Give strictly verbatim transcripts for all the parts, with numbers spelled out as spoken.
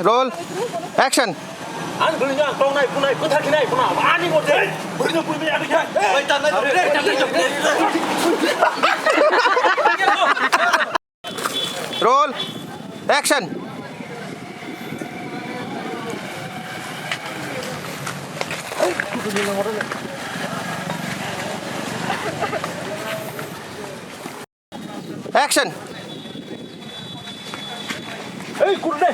Roll. Action. Ang bwrwino ang tongnai, bunai, bwthar khinai, buna, ani bo je. Bwrwino bwrwino ani khe. Roll. Action. Action. Hey, kurde.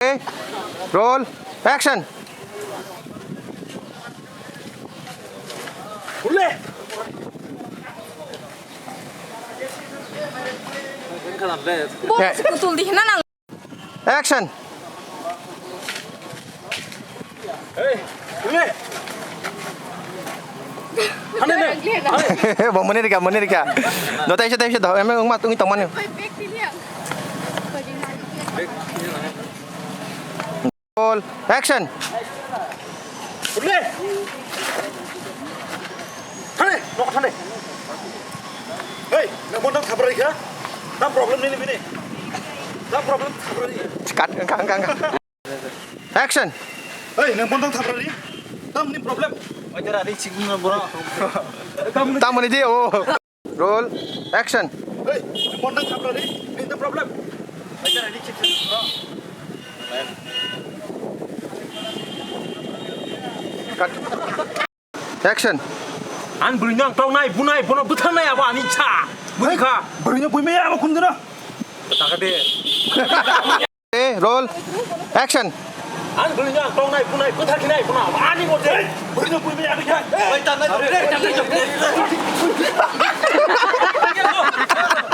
Okay. Roll. Action. Kurle. Bo, yeah, si kutul di hina nang. Action. Hey, kurle. Hane ne. Bo mone rika, mone rika. Do taisa, taisa do. Eme ungma tungi tongmani. Roll. Action. Kurle. Thane, nok thane. Hey, nang bon nang thabrai kha. Tam problem nini bini. Tam problem thabrai. Cut, engka, engka, engka. Action. Hey, nang bon nang thabrai. Tam ni problem. Oi, tera ri ching na bro. Tam ni. Tam ni di, oh. Roll. Action. Hey, nang bon nang thabrai. Nini problem. Oi, tera ri ching na bro. Cut. Action. Ang bwrwino ang tongnai, bunai, bono bwtharnai abo ani cha. Bwrwi kha. Bwrwino bwi maya abo khum dino. Taka de. Eh, roll. Action. Ang bwrwino ang tongnai, bunai, bwthar khinai, bono ani bo de. Bwrwino bwi maya abo kha. Oi, tanai.